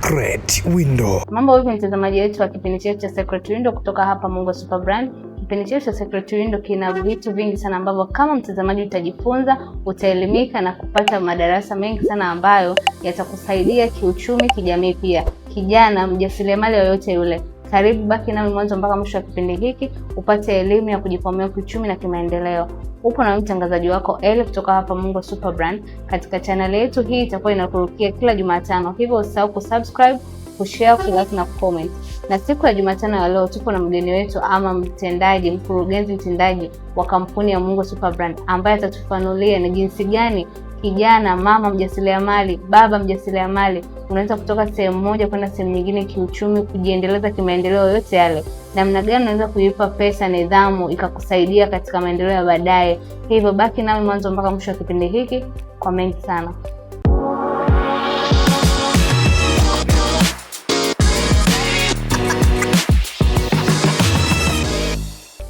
Secret Window. Mambo vipi mtazamaji wetu wa kipindi chetu cha Secret Window kutoka hapa Mungo Super Brand. Kipindi chetu cha Secret Window kina vitu vingi sana ambavyo kama mtazamaji utajifunza, utaelimika na kupata madarasa mengi sana ambayo yatakusaidia kiuchumi, kijamii pia. Kijana mjasiriamali yoyote yule, karibu baki nami mwanzo mpaka mwisho wa kipindi hiki upate elimu ya kujikwamua kiuchumi na kimaendeleo. Upo na mtangazaji wako Eli kutoka hapa Mungo Super Brand. Katika chaneli yetu hii itakuwa inakurukia kila Jumatano, hivyo usisahau kusubscribe, kushare, kulike na kucomment. Na siku ya Jumatano ya leo tupo na mgeni wetu ama mtendaji, mkurugenzi mtendaji wa kampuni ya Mungo Super Brand ambaye atatufanulia ni jinsi gani kijana, mama mjasiriamali, baba mjasiriamali unaweza kutoka sehemu moja kwenda sehemu nyingine kiuchumi, kujiendeleza kimaendeleo yote yale, namna gani unaweza kuipa pesa nidhamu ikakusaidia katika maendeleo ya baadaye. Hivyo baki nami mwanzo mpaka mwisho wa kipindi hiki kwa mengi sana.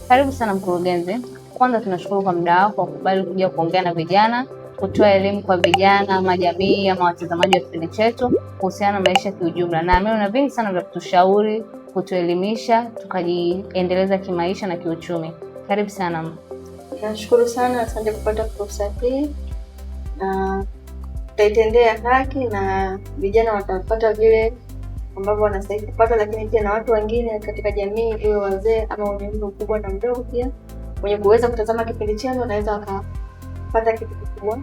Karibu sana mkurugenzi. Kwanza tunashukuru kwa muda wako wa kukubali kuja kuongea na vijana, kutoa elimu kwa vijana ama jamii ama watazamaji wa kipindi chetu kuhusiana na maisha kiujumla. Naamini una vingi sana vya kutushauri, kutuelimisha, tukajiendeleza kimaisha na kiuchumi. Karibu sana. Nashukuru sana, asante kupata fursa hii, na tutaitendea haki na vijana watapata vile ambavyo wanastahili kupata, lakini pia na watu wengine katika jamii, iwe wazee ama wenye umri mkubwa na mdogo, pia wenye kuweza kutazama kipindi chenu wanaweza wakapata kitu kikubwa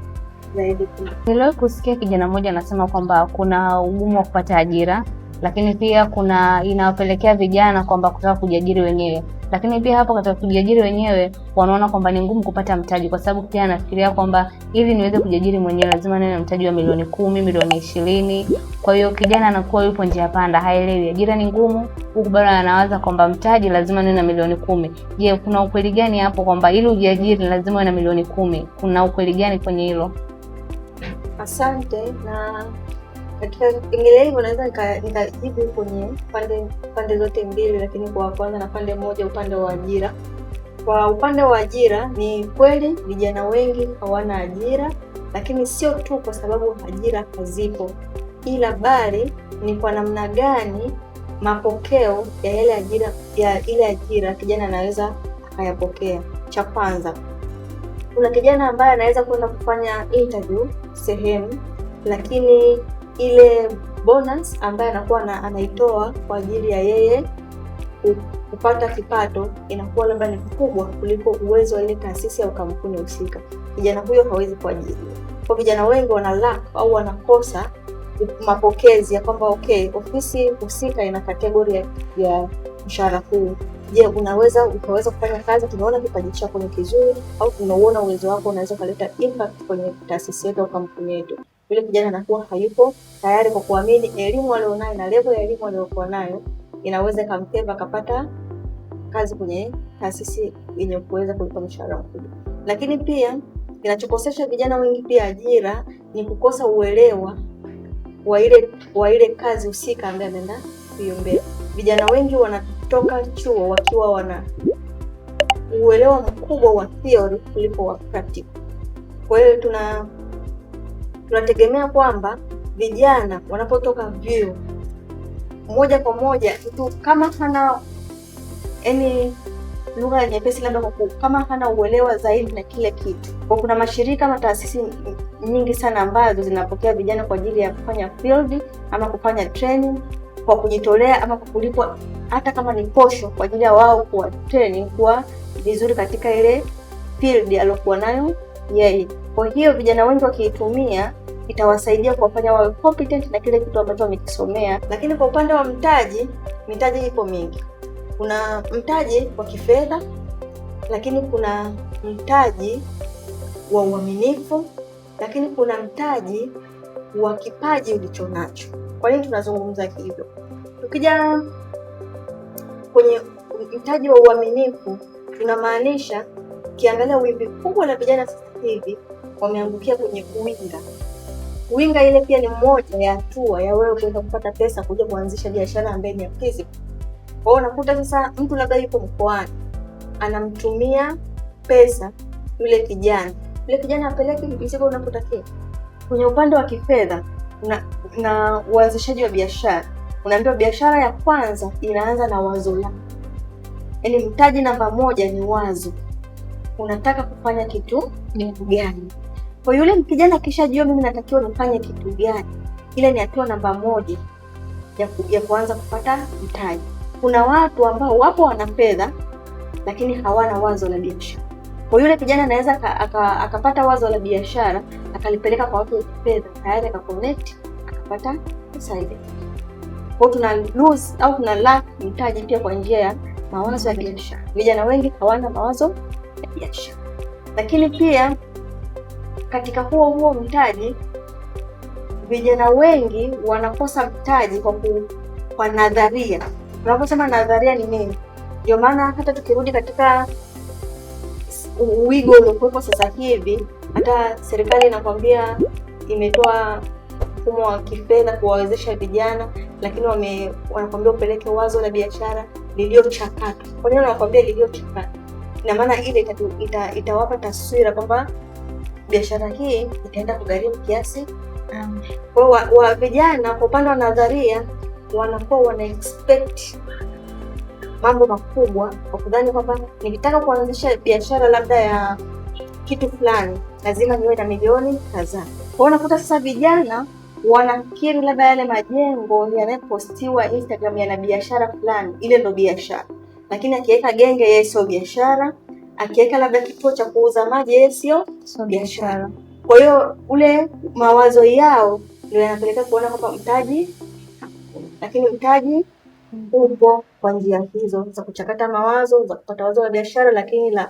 zaidi. Niliwahi kusikia kijana mmoja anasema kwamba kuna ugumu wa kupata ajira, lakini pia kuna inawapelekea vijana kwamba kutaka kujiajiri wenyewe, lakini pia hapo katika kujiajiri wenyewe wanaona kwamba ni ngumu kupata mtaji, kwa sababu kijana anafikiria kwamba ili niweze kujiajiri mwenyewe lazima niwe na mtaji wa milioni 10, milioni 20. Kwa hiyo kijana anakuwa yupo njia panda, haelewi ajira ni ngumu, huku bado anawaza kwamba mtaji lazima niwe na milioni 10. Je, kuna ukweli gani hapo kwamba ili ujiajiri lazima uwe na milioni 10? Kuna ukweli gani kwenye hilo? Asante. Na katika kipengele hivyo naweza nikajibu kwenye pande zote mbili, lakini kwa kwanza na pande moja, upande wa ajira. Kwa upande wa ajira, ni kweli vijana wengi hawana ajira, lakini sio tu kwa sababu ajira hazipo, ila bali ni kwa namna gani mapokeo ya ile ajira, ya ile ajira kijana anaweza akayapokea. Cha kwanza, kuna kijana ambaye anaweza kwenda kufanya interview sehemu, lakini ile bonus ambayo anakuwa anaitoa kwa ajili ya yeye kupata kipato inakuwa labda ni kubwa kuliko uwezo wa ile taasisi au kampuni husika. Kijana huyo hawezi kuajiriwa. Kwa vijana wengi wana lack au wanakosa mapokezi ya kwamba okay, ofisi husika ina kategori ya mshahara huu. Je, unaweza ukaweza kufanya kazi? Tunaona kipaji chako ni kizuri, au tunauona uwezo wako unaweza ukaleta impact kwenye taasisi yetu au kampuni yetu. Yule kijana anakuwa hayupo tayari kwa kuamini elimu alionayo na level ya elimu aliyokuwa nayo inaweza ikamfeva akapata kazi kwenye taasisi yenye kuweza kulipa mshahara mkubwa. Lakini pia kinachokosesha vijana wengi pia ajira ni kukosa uelewa wa ile kazi husika ambayo ameenda kuiombea. Vijana wengi wanatoka chuo wakiwa wana uelewa mkubwa wa theory kuliko wa practical. Kwa hiyo tunategemea kwamba vijana wanapotoka vyuo moja kwa moja mtu kama hana yani lugha nyepesi labda kama hana uelewa zaidi na kile kitu. Kwa kuna mashirika ama taasisi nyingi sana ambazo zinapokea vijana kwa ajili ya kufanya field ama kufanya training kwa kujitolea ama kwa kulipwa hata kama ni posho kwa ajili ya wao kuwa training kuwa vizuri katika ile field aliyokuwa nayo yeye. Kwa hiyo vijana wengi wakiitumia itawasaidia kuwafanya wawe competent na kile kitu ambacho wamekisomea. Lakini kwa upande wa mtaji, mitaji ipo mingi. Kuna mtaji wa kifedha, lakini kuna mtaji wa uaminifu, lakini kuna mtaji wa kipaji ulichonacho. Kwa nini tunazungumza hivyo? Tukija kwenye mtaji wa uaminifu, tunamaanisha ukiangalia wimbi kubwa la vijana sasa hivi wameangukia kwenye kuwinda. Kuwinga ile pia ni moja ya hatua ya wewe kuweza kupata pesa kuja kuanzisha biashara ambayo ni ya physical. Kwa hiyo unakuta sasa mtu labda yuko mkoani anamtumia pesa yule kijana, yule kijana apeleke mzigo unapotakiwa. Kwenye upande wa kifedha, na uanzishaji wa biashara, unaambiwa biashara ya kwanza inaanza na wazo lako. Yaani mtaji namba moja ni wazo, unataka kufanya kitu gani? Kwa yule kijana akishajua mimi natakiwa nifanye kitu gani, ile ni hatua namba moja ya kuanza kupata mtaji. Kuna watu ambao wapo wana fedha lakini hawana wazo la biashara. Kwa yule kijana anaweza akapata wazo la biashara akalipeleka kwa watu wenye fedha, tayari akaconnect akapata pesa ile. Kwa hiyo tuna lose au tuna lack mtaji pia kwa njia ya mawazo ya biashara. Vijana wengi hawana mawazo ya biashara, lakini pia katika huo huo mtaji, vijana wengi wanakosa mtaji kwa nadharia. Tunaposema nadharia ni nini? Ndio maana hata tukirudi katika wigo uliokuwepo sasa hivi, hata serikali inakwambia imetoa mfumo wa kifedha kuwawezesha vijana, lakini wanakwambia upeleke wazo la biashara lililochakatwa. Kwa nini wanakwambia lililochakatwa? Ina maana ile itawapa taswira kwamba biashara hii itaenda kugharimu kiasi. Kwa hiyo vijana kwa upande wa nadharia wanakuwa wana expect mambo makubwa kwa kudhani kwamba nikitaka kuanzisha biashara labda ya kitu fulani lazima niwe na milioni kadhaa. Kwa hiyo unakuta sasa vijana wanafikiri labda yale majengo yanayopostiwa Instagram yana biashara fulani, ile ndo biashara. Lakini akiweka genge yeye sio biashara, akiweka labda kituo cha kuuza maji yeye sio biashara. Kwa hiyo ule mawazo yao ndio yanapeleka kuona kwamba mtaji, lakini mtaji upo kwa njia hizo za kuchakata mawazo, za kupata wazo la biashara, lakini la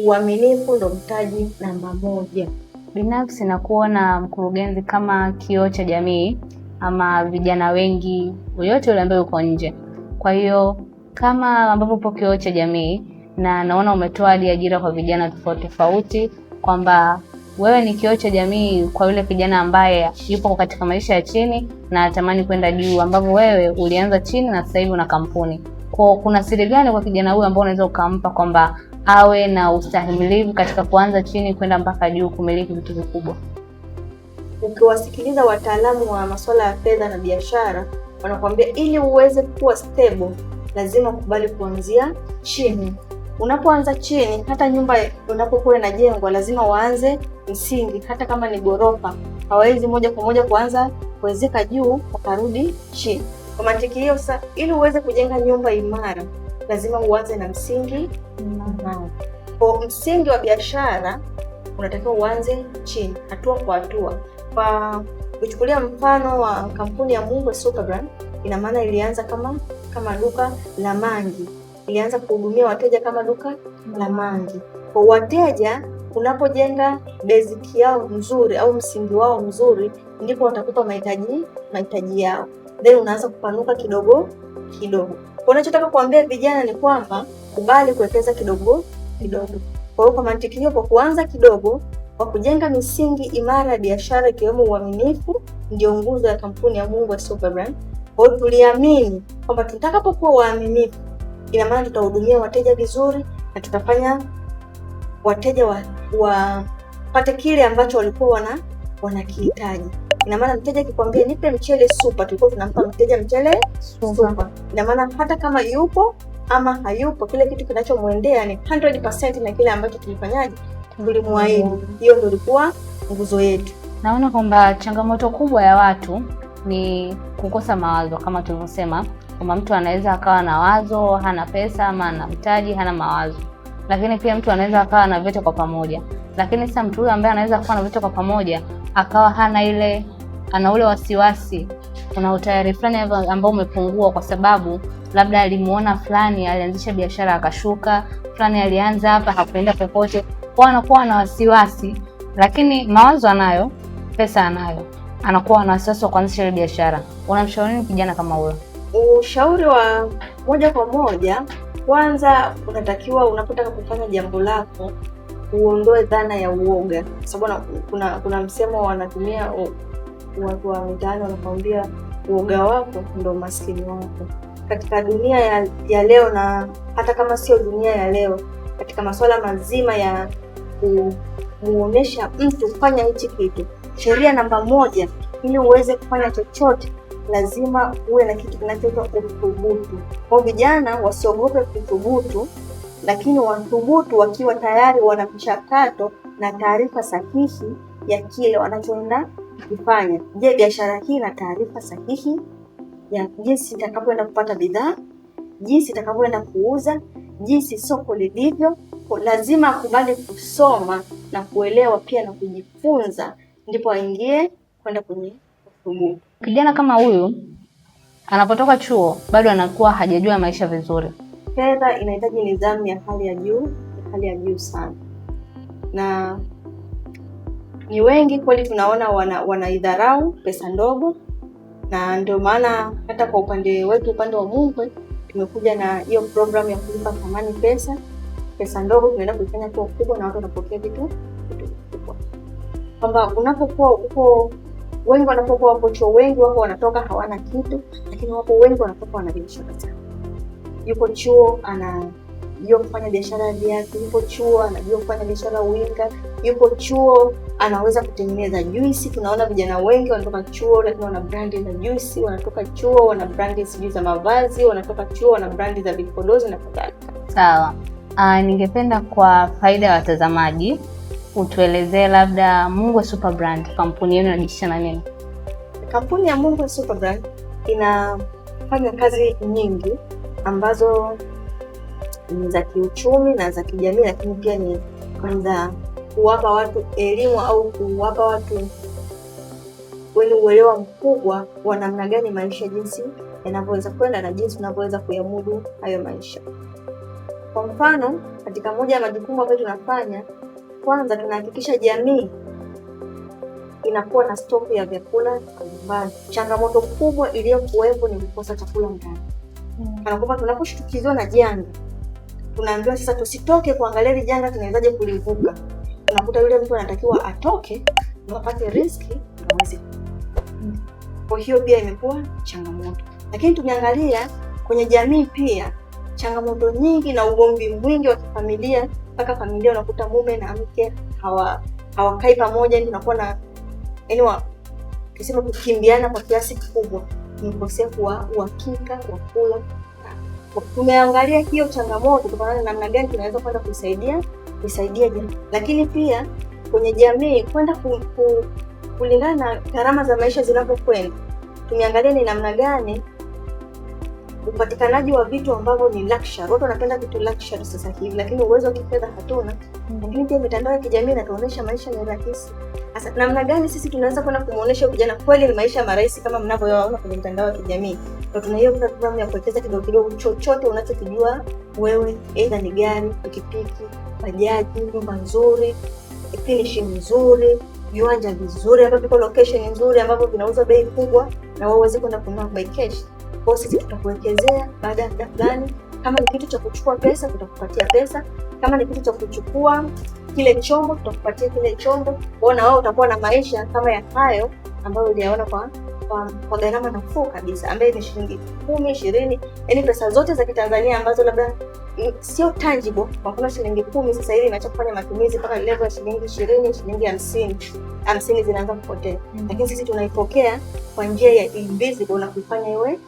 uaminifu ndo mtaji namba moja. Binafsi na kuona mkurugenzi kama kioo cha jamii ama vijana wengi yoyote yule ambaye uko nje. Kwa hiyo kama ambavyo upo kioo cha jamii na naona umetoa hadi ajira kwa vijana tofauti tofauti, kwamba wewe ni kioo cha jamii kwa yule kijana ambaye yupo katika maisha ya chini na anatamani kwenda juu, ambapo wewe ulianza chini na sasa hivi una kampuni. Kwa kuna siri gani kwa kijana huyu ambao unaweza ukampa kwamba awe na ustahimilivu katika kuanza chini kwenda mpaka juu kumiliki vitu vikubwa? Ukiwasikiliza wataalamu wa masuala ya fedha na biashara, wanakuambia ili uweze kuwa stable lazima ukubali kuanzia chini. Unapoanza chini, hata nyumba unapokuwa inajengwa lazima waanze msingi, hata kama ni ghorofa hawawezi moja kwa moja kuanza kuwezeka juu wakarudi chini. Kwa mantiki hiyo sasa, ili uweze kujenga nyumba imara lazima uanze na msingi imara. Kwa msingi wa biashara unatakiwa uanze chini, hatua kwa hatua. Kwa kuchukulia mfano wa kampuni ya Mungwe Superbrand, ina maana ilianza kama duka la mangi, ilianza kuhudumia wateja kama duka la mangi. Kwa wateja, unapojenga basic yao nzuri au msingi wao mzuri, ndipo watakupa mahitaji yao, then unaanza kupanuka kidogo kidogo. Kwa unachotaka kuambia vijana ni kwamba kubali kuwekeza kidogo kidogo. Kwa hiyo kwa mantiki hiyo, kwa kuanza kidogo, kwa kujenga misingi imara ya biashara ikiwemo uaminifu, ndio nguzo ya kampuni ya Mungwe Superbrand. Kwa hiyo tuliamini kwamba tutakapokuwa waaminifu, ina maana tutahudumia wateja vizuri na tutafanya wateja wapate kile ambacho walikuwa wanakihitaji. Ina maana mteja akikwambia nipe mchele super, tulikuwa tunampa mteja mchele super. Ina maana hata kama yupo ama hayupo, kile kitu kinachomwendea ni 100% na kile ambacho tulifanyaje, tulimwahidi. Hiyo ndio ilikuwa nguzo yetu. Naona kwamba changamoto kubwa ya watu ni kukosa mawazo, kama tulivyosema kwamba mtu anaweza akawa na wazo, hana pesa ama ana mtaji, hana mawazo. Lakini pia mtu anaweza akawa na vyote kwa pamoja. Lakini sasa mtu huyu ambaye anaweza kuwa na vyote kwa pamoja akawa hana ile, ana ule wasiwasi, kuna utayari fulani ambao umepungua, kwa sababu labda alimuona fulani alianzisha biashara akashuka, fulani alianza hapa hakuenda popote, kwa anakuwa na wasiwasi, lakini mawazo anayo, pesa anayo, anakuwa na wasiwasi wa kuanzisha ile biashara. Unamshauri nini kijana kama huyo? Ushauri wa moja kwa moja, kwanza unatakiwa unapotaka kufanya jambo lako uondoe dhana ya uoga, kwa sababu kuna msemo wanatumia watu wa mitaani, wanakuambia uoga wako ndio umaskini wako. Katika dunia ya leo, na hata kama sio dunia ya leo, katika masuala mazima ya kumuonesha mtu kufanya hichi kitu, sheria namba moja Ili uweze kufanya chochote lazima uwe na kitu kinachoitwa uthubutu. Kwa vijana wasiogope kuthubutu, lakini wathubutu wakiwa tayari wana mchakato na taarifa sahihi ya kile wanachoenda kufanya. Je, biashara hii ina taarifa sahihi ya jinsi itakavyoenda kupata bidhaa, jinsi itakavyoenda kuuza, jinsi soko lilivyo? Lazima akubali kusoma na kuelewa pia na kujifunza, ndipo aingie kwenda kwenye uthubutu. Kijana kama huyu anapotoka chuo bado anakuwa hajajua maisha vizuri. Fedha inahitaji nidhamu ya hali ya juu, ya hali ya juu sana, na ni wengi kweli tunaona wanaidharau pesa ndogo, na ndio maana hata kwa upande wetu, upande wa Mungwe, tumekuja na hiyo programu ya kulipa thamani pesa. Pesa ndogo tunaenda kuifanya kuwa kubwa na watu wanapokea vitu vikubwa, kwamba unapokuwa uko wengi wanapokuwa wapo chuo, wengi wako wanatoka hawana kitu, lakini wapo wengi wanatoka wana biashara zao. Yuko chuo anajua kufanya biashara ya viatu, yuko chuo anajua kufanya biashara winga, yuko chuo anaweza kutengeneza juisi. Tunaona vijana wengi wanatoka chuo lakini wana brandi za juisi, wanatoka chuo wana brandi sijui za mavazi, wanatoka chuo wana brandi za vipodozi na kadhalika. Sawa. Ningependa kwa faida ya watazamaji utuelezee labda Mungwe Super Brand kampuni yenu inajihusisha na nini? Kampuni ya Mungwe Super Brand inafanya kazi nyingi ambazo ni za kiuchumi na za kijamii, lakini pia ni za kuwapa watu elimu au kuwapa watu wenye uelewa mkubwa wa namna gani maisha jinsi yanavyoweza kwenda na jinsi unavyoweza kuyamudu hayo maisha. Kwa mfano, katika moja ya majukumu ambayo tunafanya, kwanza tunahakikisha jamii inakuwa na stoku ya vyakula nyumbani. Changamoto kubwa iliyokuwepo ni kukosa chakula ndani. Kana kwamba tunaposhtukizwa na janga, tunaambiwa sasa tusitoke kuangalia hili janga tunawezaje kulivuka. Unakuta yule mtu anatakiwa atoke ndio apate riski aweze. Kwa hiyo pia imekuwa changamoto. Lakini tumeangalia kwenye jamii pia changamoto nyingi na ugomvi mwingi wa kifamilia, mpaka familia unakuta mume na mke hawakai pamoja, yani tunakuwa na yani tuseme kukimbiana kwa kiasi kikubwa, ni ukosefu wa uhakika wa kula. Tumeangalia hiyo changamoto kutokana na namna gani tunaweza kwenda kuisaidia jamii, lakini pia kwenye jamii kwenda kulingana na gharama za maisha zinavyokwenda, tumeangalia ni namna gani upatikanaji wa vitu ambavyo ni luxury. Watu wanapenda vitu luxury sasa hivi, lakini uwezo wa kifedha hatuna. Lakini pia mitandao ya kijamii inatuonyesha maisha ni rahisi. Sasa namna gani sisi tunaweza kwenda kumuonesha vijana kweli ni maisha marahisi kama mnavyoyaona kwenye mitandao ya kijamii? Ndio tuna hiyo programu ya kuwekeza kidogo kidogo, chochote unachokijua wewe, aidha ni gari, pikipiki, bajaji, nyumba nzuri, finishing nzuri, viwanja vizuri ambavyo viko location nzuri ambavyo vinauzwa bei kubwa na wewe uweze kwenda kununua by cash. Kwa sisi tutakuwekezea baada ya muda fulani. Kama ni kitu cha kuchukua pesa, tutakupatia pesa. Kama ni kitu cha kuchukua kile chombo, tutakupatia kile chombo. Kwa na wewe utakuwa na maisha kama ya hayo ambayo uliyaona kwa gharama nafuu kabisa, ambayo ni shilingi 10, 20, yaani pesa zote za Kitanzania ambazo labda sio tangible. Kwa mfano shilingi 10 sasa hivi inaacha kufanya matumizi mpaka level ya shilingi 20, shilingi 50 zinaanza kupotea. Lakini sisi tunaipokea kwa njia ya invisible na kuifanya iwe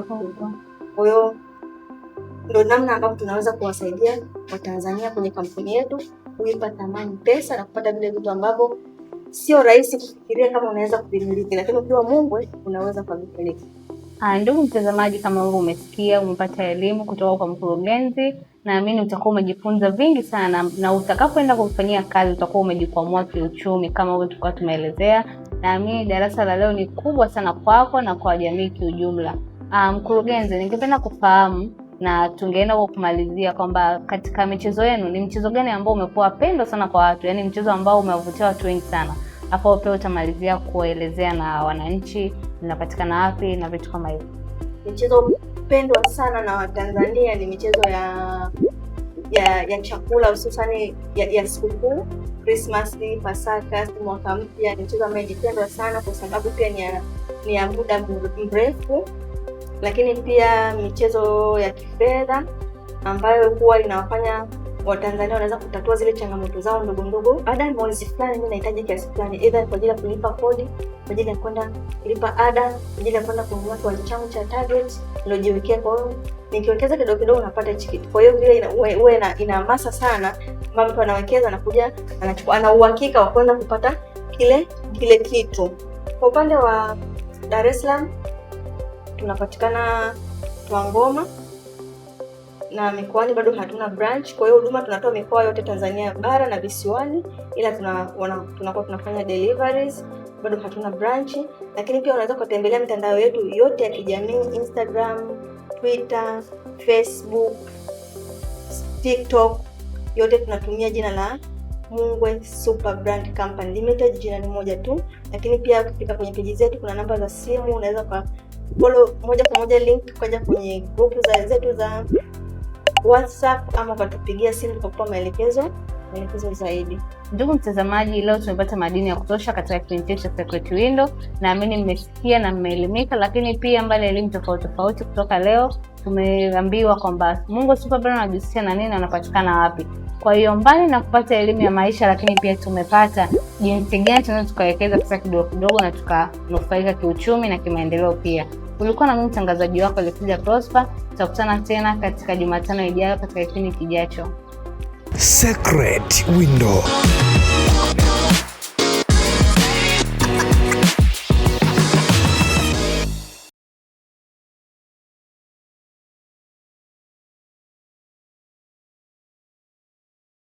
kubwa. Kwa hiyo ndio namna ambavyo tunaweza kuwasaidia Watanzania kwenye kampuni yetu kuipa thamani pesa na kupata vile vitu ambavyo sio rahisi kufikiria kama unaweza kuvimiliki, lakini ukiwa Mungwe unaweza kuvimiliki. Ndugu mtazamaji, kama wewe umesikia, umepata elimu kutoka kwa mkurugenzi, naamini utakuwa umejifunza vingi sana, na utakapoenda kufanyia kazi utakuwa umejikwamua kiuchumi kama wewe tulikuwa tumeelezea. Naamini darasa la leo ni kubwa sana kwako na kwa jamii kiujumla. Mkurugenzi, ningependa kufahamu na tungeenda kwa kumalizia kwamba katika michezo yenu ni mchezo gani ambao umekuwa pendwa sana kwa watu, yani mchezo ambao umewavutia watu wengi sana? Hapo pia utamalizia kuelezea na wananchi mnapatikana wapi na vitu kama hivyo. Michezo pendwa sana na Watanzania ni michezo ya chakula, hususani ya sikukuu, Christmas, Pasaka, mwaka mpya. Ni michezo ambayo inapendwa sana kwa sababu pia ni ya muda mrefu. Lakini pia michezo ya kifedha ambayo huwa inawafanya Watanzania wanaweza kutatua zile changamoto zao ndogo ndogo. Baada ya mwezi fulani, mimi nahitaji kiasi fulani, either kwa ajili ya kulipa kodi, kwa ajili ya kwenda kulipa ada, kwa ajili ya kwenda kununua kiwanja changu cha target nilojiwekea. Kwa hiyo nikiwekeza kidogo kidogo napata hichi kitu. Kwa hiyo vile huwa ina hamasa sana, kwamba mtu anawekeza, anakuja anachukua, ana uhakika wa kwenda kupata kile kitu. Kwa upande wa Dar es Salaam tunapatikana Twangoma na mikoani bado hatuna branch. Kwa hiyo huduma tunatoa mikoa yote Tanzania bara na visiwani, ila tunakuwa tunafanya deliveries, bado hatuna branch. Lakini pia unaweza kutembelea mitandao yetu yote ya kijamii, Instagram, Twitter, Facebook, TikTok, yote tunatumia jina la Mungwe Super Brand Company Limited, jina ni moja tu. Lakini pia ukifika kwenye peji zetu kuna namba za simu, unaweza kwa follow moja kwa moja link ukaja kwenye group zetu za WhatsApp ama ukatupigia simu tukakupa maelekezo zaidi. Ndugu mtazamaji, leo tumepata madini ya kutosha katika kipindi chetu cha Secret Window. Naamini mmesikia na mmeelimika, lakini pia mbali ya elimu tofauti tofauti kutoka leo tumeambiwa kwamba Mungwe Super Brand anajihusisha na nini na anapatikana wapi. Kwa hiyo mbali na kupata elimu ya maisha, lakini pia tumepata jinsi gani tunaweza tukawekeza pesa kidogo kidogo na tukanufaika kiuchumi na kimaendeleo pia. Ulikuwa na mimi mtangazaji wako Leticia Prosper. Tutakutana tena katika Jumatano ijayo katika kipindi kijacho. Secret Window.